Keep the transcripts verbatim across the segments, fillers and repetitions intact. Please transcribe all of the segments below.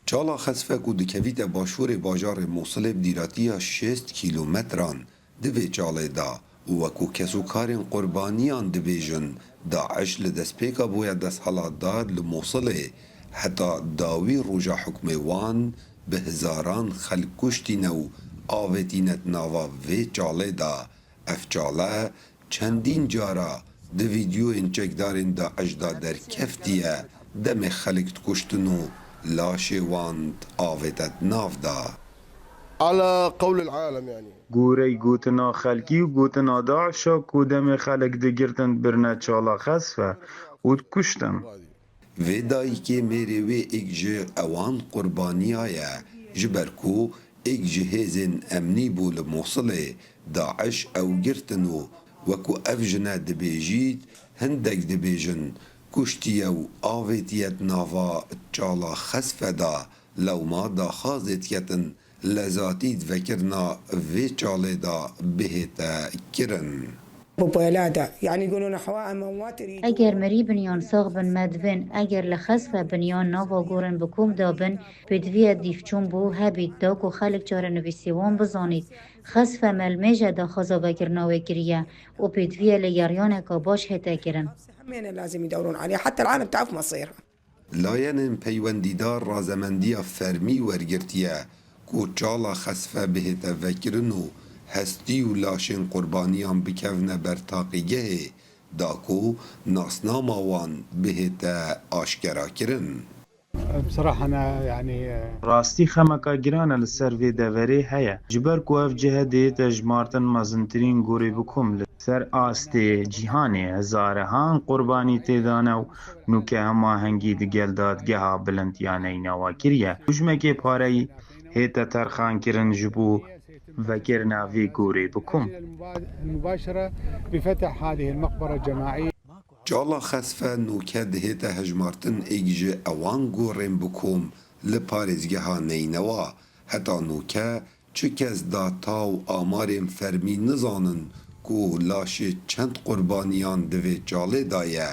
Çala Xesfe ku dikevîte başûrê bajarê Mûsilê bi dîratiya şêst kîlometran di vê çalê de û wekû kesûkarên qurbaniyan dibêjin, DAIŞ li destpêka bûye desthilatdar li Mûsilê, heta dawî roja hukmê wan bi hizaran xelk kuştîne û avêtîne di nava vê çalê de. Ev çale çendîn cara di vîdyoyên çekdarên DAIŞ de derkeftiye, demê xelk dikuştin û laşê wan diavête di nav de. على قول العالم يعني. Gorey gotina xelkî û gotina DAIŞa ku demê xelk digirtin dibirine Çala Xesfe û dikuştin. Vê dayikê mêrê wê êk ji ewan qurbaniya ye, ji ber ku êk ji hêzên emnî bû li Mûsilê, DAIŞ ew girtin û wekû ev jine dibêjît, hindek dibêjin kuştiye û avêtiye di nava Çala Xesfe de, lewma daxwazê diketin lezatî di vekirina vê çalê de bihête kirin. بوبويلادة، يعني يقولون حواء موات يريدون. Eger mirî bin yan sax bin me dibin, eger li Xesfe bin yan nava gorên bi kom de bin, pêdiviye dîvçûn bû hebît, da ku xelk çarenivîsê wan bizanît. Xesfe me li mêje daxwaza vekirina wê kiriye û pêdiviye li geriyaneka baş hête kirin. همينة لازم يدورون عليها، حتى العالم تعرف مصيرها. Layenên peywendîdar razemendiya fermî wergirtiye ku Çala Xesfe bihête vekirin û hestî û laşên qurbaniyan bikevine ber taqîgehê, da ku nasnama wan bihête aşkerakirin. بصراحة أنا يعني Rastî xemeka giran e li ser vê deverê heye, ji ber ku ev cih dihête hejmartin mezintirîn gorê bi kom li ser astê cîhanê, hezarehan qurbanî tê de ne û nûke hemahengî di gel dadgeha bilind ya neynawa kiriye. Hujmekê pareyî hête terxankirin ji bo vekirina vê gorê bi kom. المباشرة بفتح هذه المقبرة الجماعية. Çala Xesfe nûke dihête hejmartin êk ji ewan gorên bi kom li parêzgeha Neynewa. Heta nûke çi kes data û amarên fermî nizanin ku laşê çend qurbaniyan di vê çalê de ye.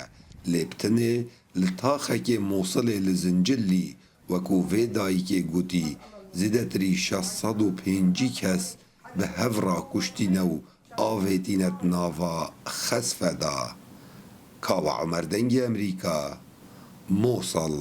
Lê bi tinê li taxekê Mûsilê li Zincillî, wekû vê dayikê gotî, zêdetirî şeş sed û pêncî kes bi hev re kuştîne û avêtîne di nava Xesfe de. Kawa Omer, Dengê Emerîka, Mosil.